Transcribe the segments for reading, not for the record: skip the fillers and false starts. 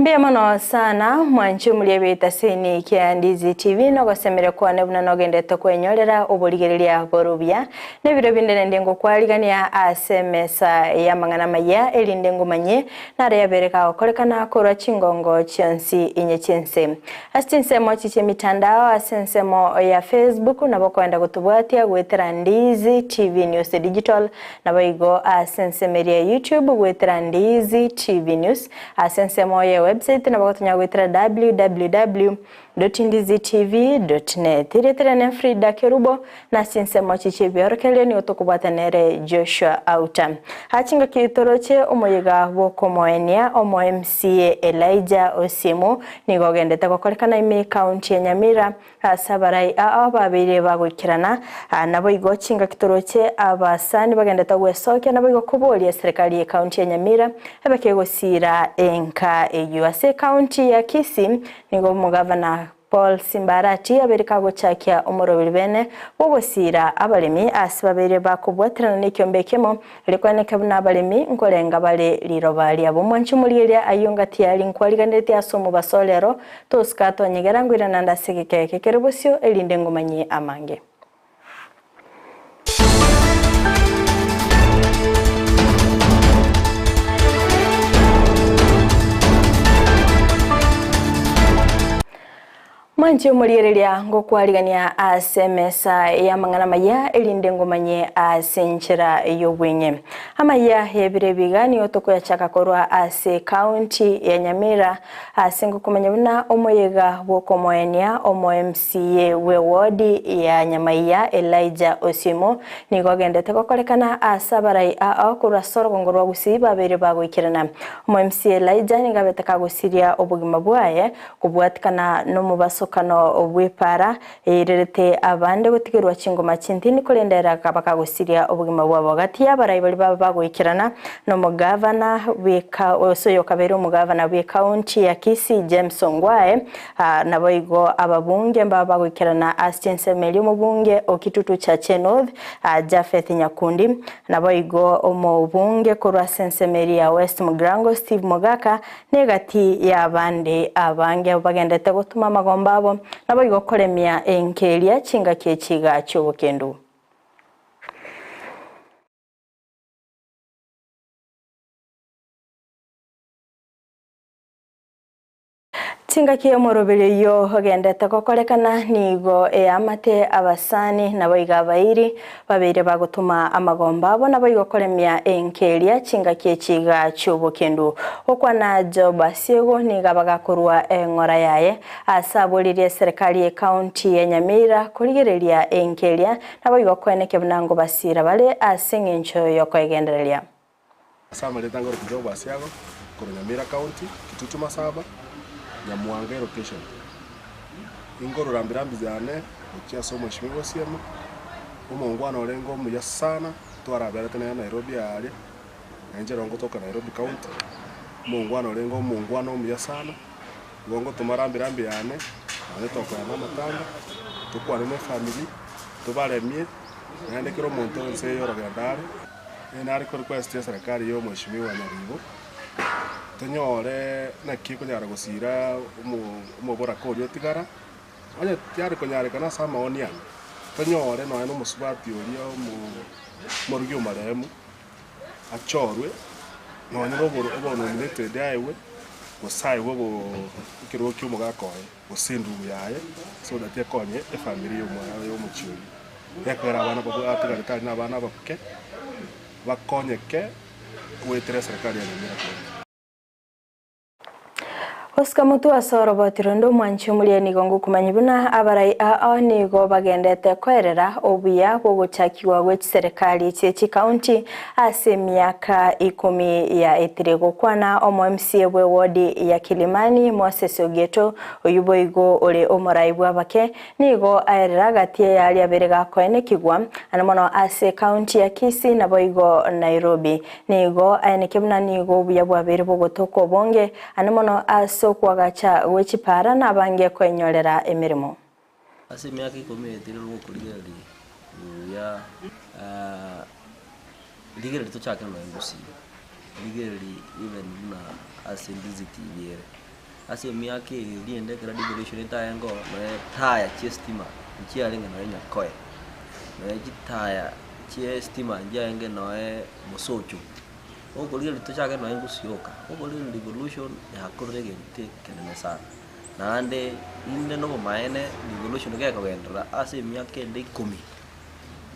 Mbuya mono sana mwanche omoria egetaseni kia Ndizi TV nogosemeria kwane buna nogendete kwenyorera oborigereria borobia. Nebiro binde naende ngokwarigania ase emesa y'amang'ana amaya erinde ngomanye nare yabere gagokorekana korwa chingongo chionsi inye chi'ense. Ase chinsemo echi chi'emitandao ase ensemo ya Facebook nabo okoenda gotobwatia goetera Ndizi TV News Digital naboigo ase ensemo eria ya YouTube goetera Ndizi TV News Ase ensemo ye website nabo gotonyara goetera www.ndizitv.net. Erieta riane Frida Kerubo, na ase ensemo chiche ebiorokererio nigo tokobwata nere Joshua Auta. Aa chingaki toroche omoyega bw'okomoenia omo MCA Elijah Osiemo nigo ogendete gokorekana ime ekaunti ya Nyamira Ase abarai ao babeire bagoikerana, naboigo chingaki toroche abasani bagendete gwesokia, naboigo koboria eserekari y'ecounty ya Nyamira ebe kegosiira enka eyio. Ase ecounty ya Kisii nigo omogavana Paul Simba Arati abeire kagochakia omoroberi bene bw'ogosiira abaremi ase babeire bakobwaterana nekiombe ekemo erio koeneka buna abaremi nkorenga bare riroba riabo. Mwanche omorigereria ayio ngati yari nkwariganeretie ase omobaso orero Tosika tonyegera ngoirana ande ase egeka eke kere bosio, erinde ngomanyie amange. Mwanche omoriereria ngokwarigania ase emesa y'amang'ana amaya, erinde ngomanyie ase enchera y'obweng'e. Amaya y'ebiro ebiga nigo tokoyachaka korwa ase ekaunti ya Nyamira, Ase ngokomanya buna omoyega bw'okomoenia omo MCA bw'ewodi ya Nyamaiya Elijah Osiemo nigo ogendete gokorekana ase abarai ao korwa ase orogongo rwa Gusii babeire bagoikerana. Omo MCA Elijah nigo abete kagosiria obogima bwaye kobwatikana nomobasokano bw'epaara eirerete abande gotigerwa chingoma chintindi korende ere akaba kagosiria obogima bwabo. Gati y'abarai baria baba bagoikerana nomogavana bw'eka gose oyokabeire omogavana bw'ekaunti ya Kisii James Ongwae, naboigo ababunge mbaba bagoikerana ase chinsemo eria omobunge o Kitutu Chache North Japheth Nyakundi, naboigo omobunge korwa ase ensemo eria ya West Mugirango Steve Mogaka Negati y'abande abange abwo bagenderete gotuma amagomba abo, naboigo koremia enkeria chingaki echiga chi'obokendu. Chingaki omoroberi oyio ogendete gokorekana nigo eamate abasani naboigo abairi babeire bagotoma amagomba abo naboigo koremia enkeria chingaki echiga chi'obokendu. Gokwana Job Asiego nigo abagakorwa eng'ora yaye ase aboririe eserekari y'ecounty ya Nyamira korigereria enkeria naboigo koenekia buna ngobasira bare ase eng'encho yokoegendereria. Ase amareta ngorokia Job Asiago, korwa Nyamira County, Kitutu Masaba, Nyamwanga elocation. Inkorora mbirambi yane gochia ase omweshimiwa Osiemo, omongwana orenge omuya sana, twaraberete nere Nairobi aaria, na inche ero ngotoka Nairobi County, omongwana orenge omongwana omuya sana, igo ngotoma rambi rambi yane, nonye tokoenda amatanga, tokwane na efamiri, tobaremie, naende kera omonto ense eye orogendo are. Nare ko request eserekari ya omweshimiwa Nyaribo, tonyore naki ekonyara gosira omoboraka oria otigara, onye tiare konyarekana ase amaoni ane, tonyore nonya na omosubati oria omorugi omaremu, achorwe, nonya na obo nominated aegwe, gose aegwe ekerogo kia omogaka oye, gose endugu yaye, so that ekonye efamiri ya omwana ya omochie oyio. Ekero abana atigarete aria na abana abake, bakonyeke goetera eserekari ya Nyamira County. Gosika motwe ase oroboti ronde omwanchi omoria nigo ngokumanyia buna abarai ao nigo bagendete koerera obuya bw'ogochakigwa gwe chiserekari chie chikaunti ase emiaka ikomi ya etire. Gokwana omo MCA bwe ward ya Kilimani Moses Ogeto oyio boigo ore omorai bw'abake Nigo aerera gati y'aria abere gakoenekigwa, ane mono ase ekaunti ya Kisii naboigo Nairobi. Nigo aenekia buna nigo obuya bwabeire bogotoka obonge, ane mono ase okoagacha gwe chipara na abange koenyorera emeremo. Ase emiaka ikomi etire rw'okorigereria buya, rigereria tochake nonya gusii, rigereria even buna ase Ndizi TV ere. Ase emiaka eye riende ekero devolution etaenge oo, nonya etaya chi'estima nchiarenge nonya Nyakoe, nonya chitaya chi'estima nchiarenge noe Mosocho. Okorigereria tochake nonya Gusii oka, okorigereria devolution yakorire egento ekenene sana. Naende inde nobomaene devolution gekogenderera ase emiaka ende ikomi,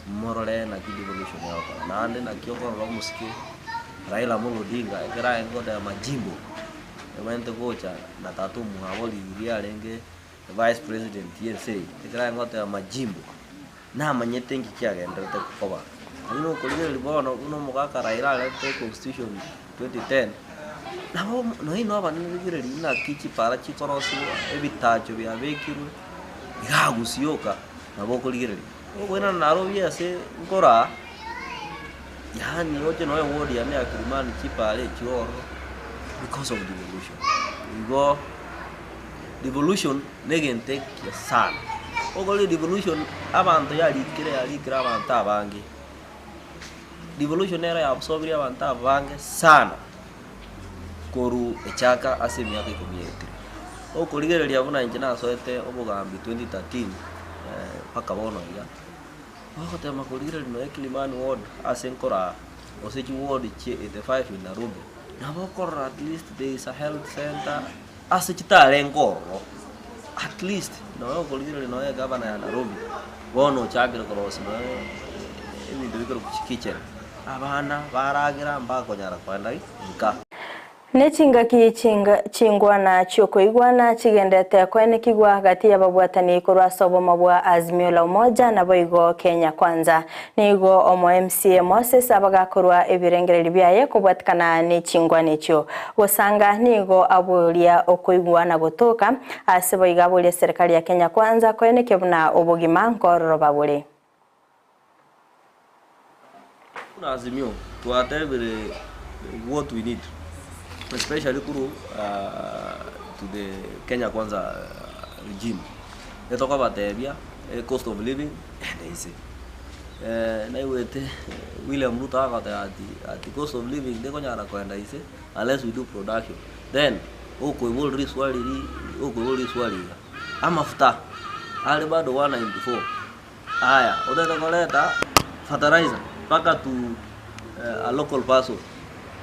morore naki devolution egokora. Naende naki okorora omosike Raila Amolo Odinga ekero arenge goteba majimbo, omanyete gocha na tata omwabo riria arenge vice president ya ense eye, ekero arenge goteba majimbo, namanyete nki kiagenderete koba. Lakini okorigereria bono buna omogaka Raila arete constitution 2010, nabo nonye inwe abanene rigereria naki chipara chikorosiwa, ebitacho biabekirwe, iga gosioka nabo okorigereria. Okoirana Nairobi ase nkoraa, yaani oche nonya eward yane ya Kilimani chipara echio ororo because of devolution. Igo devolution na egento ekiya sana. Okore devolution abanto yarikire yarikire abanto abange, devolution nero yasobirie abanto abange sana korwa echaka ase emiaka ikomi yaetire. Okorigereria buna inche nasoete obogambi 2013 mpaka bono iga, ogotema korigereria nonya Kilimani ward ase nkoraa, gose chiward chie 85 in Nairobi, nabo okorora at least there is a health center. Ase chitarenge ororo, at least nonya okorigereria nonya egavana ya Nairobi, bono ochakire korosia nonya ebinto bikorokwa chikitchen, abana baragera mbakonyara koenda nka. Ne chingaki chingwana chi'okoigwana chigenderete koenekigwa gati y'ababwatani korwa ase obomo bwa Azimio la Umoja naboigo Kenya Kwanza. Nigo omo MCA Moses abagakorwa ebirengererio biaye kobwatikana ne chingwana echio. Gosanga nigo aboria okoigwana gotoka ase boigo aborie serikali ya Kenya Kwanza koenekia buna obogima nkororoba bore. Buna Azimio twatebire what we need especially korwa to the Kenya Kwanza regime, etokobatebia cost of living ende inse. Naigwete William Ruto agoteba ati ati cost of living tekonyara koenda inse unless we do production. Then okoiborwa riswali ri okoiborwa riswali iga, amafuta are bado 194 aya otagete koreta fertilizer mpaka to a local person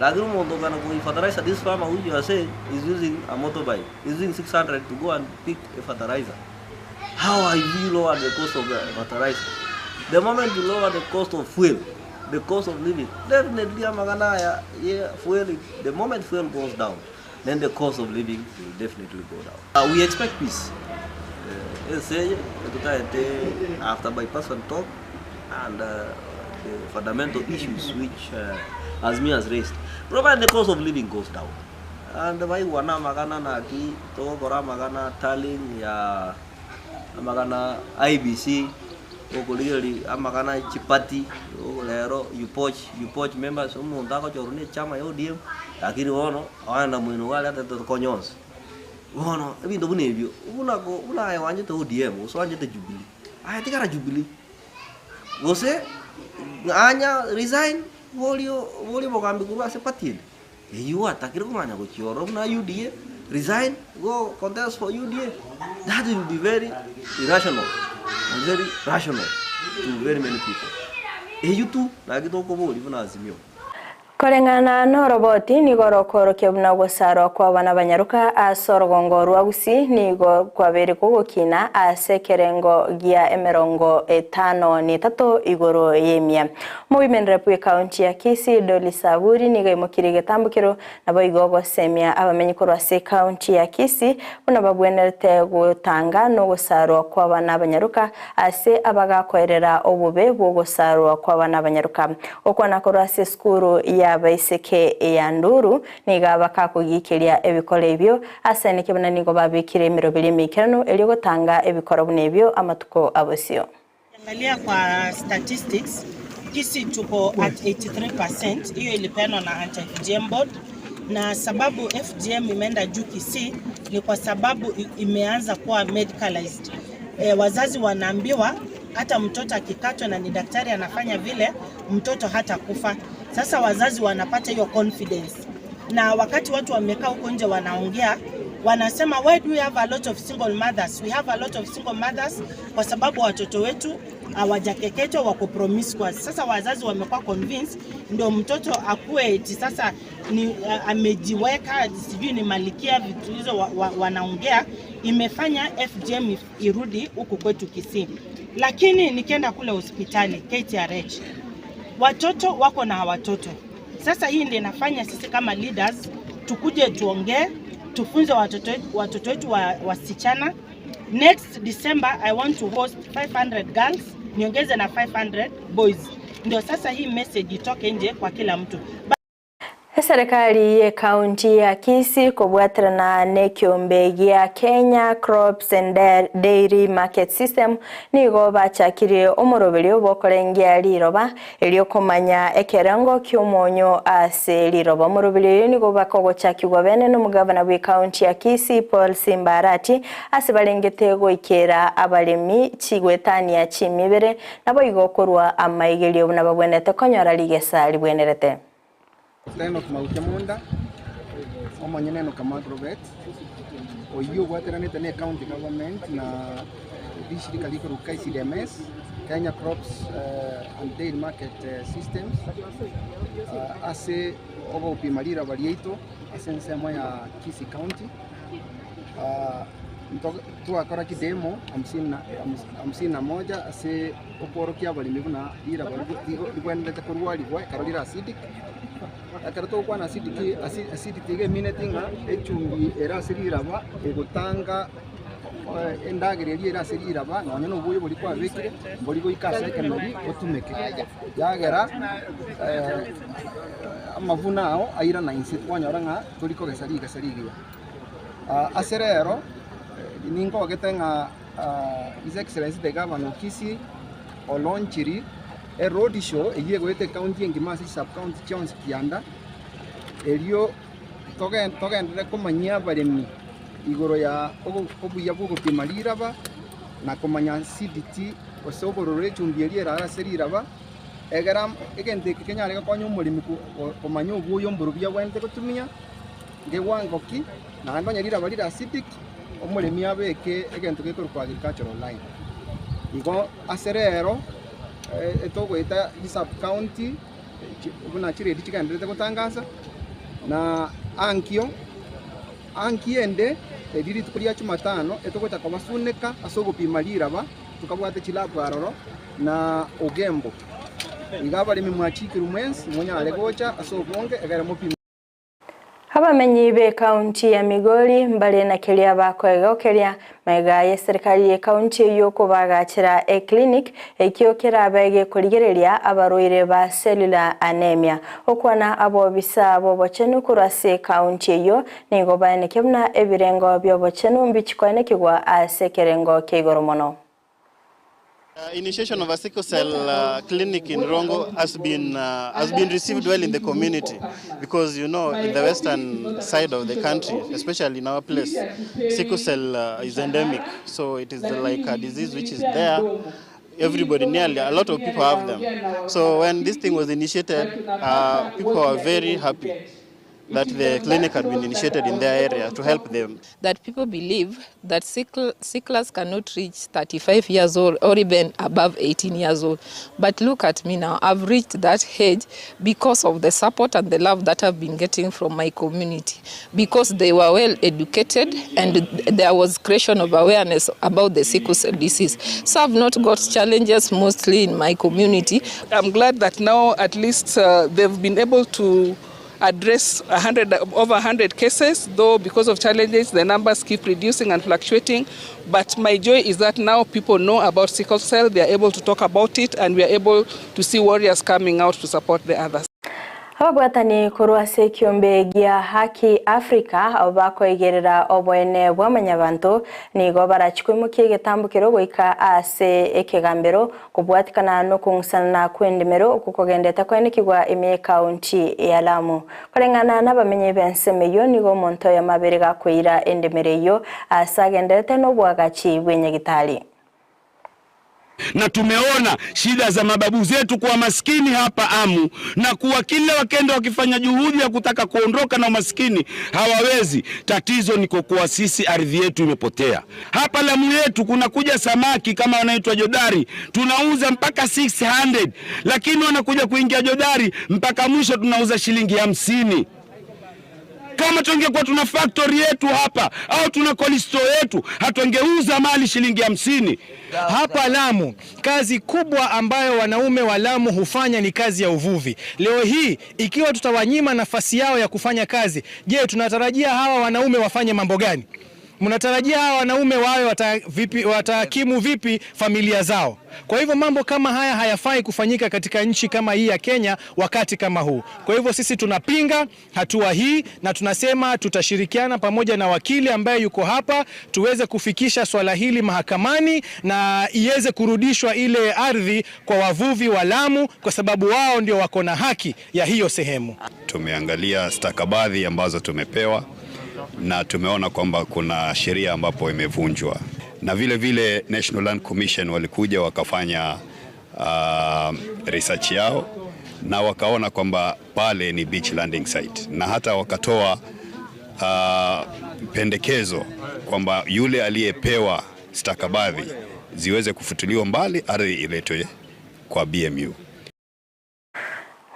lakini omonto okogenda kogora fertilizer this farmer which you are saying is using a motorbike is using 600 to go and pick a fertilizer. How have you lowered the cost of the fertilizer? The moment you lower the cost of fuel, the cost of living, definitely amang'ana aya ye fuel, the moment fuel goes down, then the cost of living will definitely go down. Uh, we expect peace. Uh, ense eye totagete after bipartisan talk and uh, the fundamental issues which uh, Azimio has raised, provided the cost of living goes down. And baigwana amagana naki togokora amagana tallying ya amagana IEBC okorigereria amagana chipati rero you poach you poach members omonto agochorwa ne echama ya ODM lakini bono ogenda moino iga aria atete tokonye onsi. Bono ebinto buna ebio buna ko buna aye gwanchete ODM gose oanchete Jubilee, aye tigara Jubilee gose anya resign boria boria obogambi korwa ase party ende. Eyio gwatakire komanya gochia ororo buna UDA, resign, go contest for UDA. That will be very irrational and very rational to very many people. Eyio tu naki tokoboria buna Azimio. Koreng'ana noroboti nigo rokoorokia buna ogosarwa kw'abana banyaroka ase orogongo rwa Gusii nigo kwabeire kogokina ase ekerengo gia emerongo etano na etato igoro y'emia. Omoimenere bw'Ekaunti ya Kisii, Dolly Saburi nigo aimokirie egetambokero naboigo gosemia abamenyi korwa ase ekaunti ya Kisii buna babwenerete gotanga nogosarwa kw'abana abanyaroka ase abagakoerera obobe bw'ogosarwa kw'abana abanyaroka. Okwana korwa ase esukuru y'abaiseke ya Nduru nigo bakakogiikeria ebikoro ebio ase neke buna nigo babekire emeroberi emeikeranu erio gotanga ebikoro buna ebio amatuko abosio. Ukiangalia kwa statistics, Kisii tuko at 83%, hiyo ilipeanwa na Anti-FGM Board, na sababu FGM imeenda juu Kisii ni kwa sababu imeanza kuwa medicalized. E, wazazi wanaambiwa hata mtoto akikatwa na ni daktari anafanya vile, mtoto hata kufa. Sasa wazazi wanapata hiyo confidence, na wakati watu wamekaa huko nje wanaongea, Wanasema why do we have a lot of single mothers? We have a lot of single mothers kwa sababu watoto wetu hawajakeketwa, wako promiscuous. Sasa wazazi wamekuwa convinced ndio mtoto akue eti sasa ni amejiweka sijui ni malikia, vitu hizo wa, wa, wanaongea imefanya FGM irudi huku kwetu Kisii. Lakini nikienda kule hospitali KTRH watoto wako na watoto. Sasa hii ndio inafanya sisi kama leaders tukuje tuongee, tufunze watoto watoto wetu wa wasichana. Next December I want to host 500 girls, niongeze na 500 boys. Ndio sasa hii message itoke nje kwa kila mtu. Eserekari y'ekaunti ya Kisii kobwaterana n'ekiombe gia Kenya Crops and Dairy Market System nigo bachakirie omoroberio bwokorengia riroba erio komanya ekerengo ki'omonyo ase riroba. Omoroberio oyo nigo bakogochakigwa bene n'omogavana bwa ekaunti ya Kisii Paul Simba Arati ase barengete goikera abaremi chigwetania chimibere nabo igo korwa amaigerio buna babwenerete konyora rigesa ribwenerete. Enock Mauche Munda, omonyene Enock Agrovet, oyio obwateranete na ecounty government na rishirika rikorwa KCDMS, Kenya Crops and Dairy Market Systems, ase ogopima riraba riaito ase ensemo ya Kisii County. Twakora chidemo 51 ase okworokia abaremi buna riraba ribwenerete korwarigwa ekero rire acidic. Ekero togokwana acidic, acidity iga emineti ng'a echumbi ere ase riraba egotanga endagera eria ere ase riraba nonya na oboyo boria kwabekire mbori goika ase ekemeri otumeke. Yagera amavuna ao airana inse kwanyora ng'a tori kogesa rigesa rigiya. Ase rero ninkogete ng'a His Excellency the Governor of Kisii olaunchiri eroad show eyio egoeta ecounty engima ase chisub county chionsi kianda, erio togenderere komanyia abaremi igoro ya obuya bwa ogopima riraba na komanya acidity gose obororo echumbi eria erare ase riraba, egera egento eke kenyare gokonya omoremi komanya obuya omboro buya abwenerete gotumia, ngewango ki, naende onye riraba rire acidic, omoremi abeke egento gekorokwa agricultural lime. Igo ase rero etogoeta chisub county buna chiredi chigendererete gotangasa, na ankio ankio ende eri rituko ria Jumatano etogocha kobasuneka ase ogopima riraba tokabwate chilabu aroro na Ogembo. Iga abaremi mwachikirwe mwensi monyare gocha ase obonge egere mopime. Abamenyi b'ekaunti ya Migori mbare na keria bakoegokeria magega y'eserikari y'ekaunti eyio kobagachera eclinic ekio kerabe gekorigereria abarwaire ba cellular anemia. Okwana abobisa b'obochenu korwa ase ekaunti eyio nigo baenekia buna ebirengo bi'obochenu mbichikoenekigwa ase ekerengo kia igoro mono. Initiation of a sickle cell clinic in Rongo has been received well in the community, because in the western side of the country, especially in our place, sickle cell is endemic. So it is like a disease which is there. Everybody, nearly a lot of people have them. So when this thing was initiated, people were very happy that the clinic had been initiated in their area to help them. That people believe that sicklers cannot reach 35 years old or even above 18 years old. But look at me now, I've reached that age because of the support and the love that I've been getting from my community. Because they were well educated and there was creation of awareness about the sickle cell disease. So I've not got challenges mostly in my community. I'm glad that now at least they've been able to address over 100 cases, though because of challenges, the numbers keep reducing and fluctuating. But my joy is that now people know about sickle cell, they are able to talk about it, and we are able to see warriors coming out to support the others. Ababwatani korwa ase ekiombe gia Haki Africa abo bakoigerera oboene bwa manyabanto nigo barachikoimokia egetambukero goika ase ekegambero kobwatikana nokong'usana kw'endemero okukogendete kwenekigwa ime ekaunti ya Lamu. Koreng'ana n'abamenyi b'ensemo eyio nigo omonto oyomo abere gakoira endemero eyio ase agenderete n'obwagachi bw'enyagitari. Na tumeona shida za mababu zetu kuwa maskini hapa Amu, na kuwa kila wakenda wakifanya juhudi ya kutaka kuondoka na umaskini hawawezi. Tatizo ni kwa kuwa sisi ardhi yetu imepotea. Hapa Lamu yetu kuna kuja samaki kama wanaitwa jodari, tunauza mpaka 600, lakini wanakuja kuingia jodari mpaka mwisho tunauza shilingi 50. Kama tungekuwa tuna factory yetu hapa au tuna cold store yetu, hatungeuza mali shilingi 50. Hapa Lamu, kazi kubwa ambayo wanaume wa Lamu hufanya ni kazi ya uvuvi. Leo hii ikiwa tutawanyima nafasi yao ya kufanya kazi, je, tunatarajia hawa wanaume wafanye mambo gani? Mnatarajia hawa wanaume wawe watakimu vipi familia zao? Kwa hivyo mambo kama haya hayafai kufanyika katika nchi kama hii ya Kenya wakati kama huu. Kwa hivyo sisi tunapinga hatua hii na tunasema tutashirikiana pamoja na wakili ambaye yuko hapa tuweze kufikisha swala hili mahakamani na iweze kurudishwa ile ardhi kwa wavuvi wa Lamu kwa sababu wao ndio wako na haki ya hiyo sehemu. Tumeangalia stakabadhi ambazo tumepewa na tumeona kwamba kuna sheria ambapo imevunjwa, na vile vile National Land Commission walikuja wakafanya research yao na wakaona kwamba pale ni beach landing site, na hata wakatoa pendekezo kwamba yule aliyepewa stakabadhi ziweze kufutuliwa mbali, ardhi iletwe kwa BMU.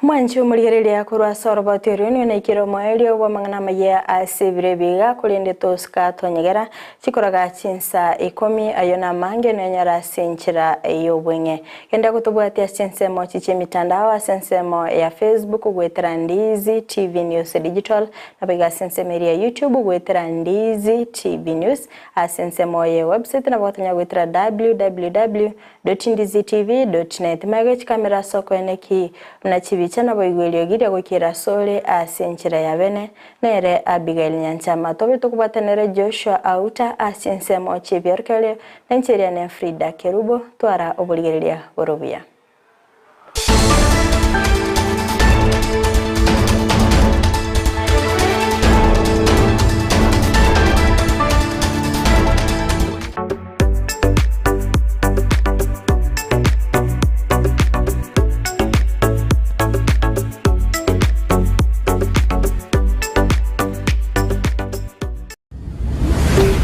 Mwanchi omorigereria korwa ase oroboti orio nigo naikire omoerio bwa amang'ana amaya ase ebiro ebiga korende tosika twanyegera chikoraga chinsa ikomi ayo na amange nonyora ase enchera ya obweng'e. Genda gotobwatia ase ensemo chichia emitandao ase ensemo ya Facebook gwetera Ndizi TV News Digital nabo iga ase ensemo eria ya YouTube gwetera Ndizi TV News ase ensemo ya website nabo gotonya gwetera www.ndizitv.net. Maiga chikamera ase okoeneki buna chibicha nabo igwe eriogi ria goikera asore ase enchera ya bene nere Abigail Nyanchama. Tobe tokobwatanere Joshua Auta ase ensemo chiebiarokererio na enchera ne Frida Kerubo twara oborigereria borobuya.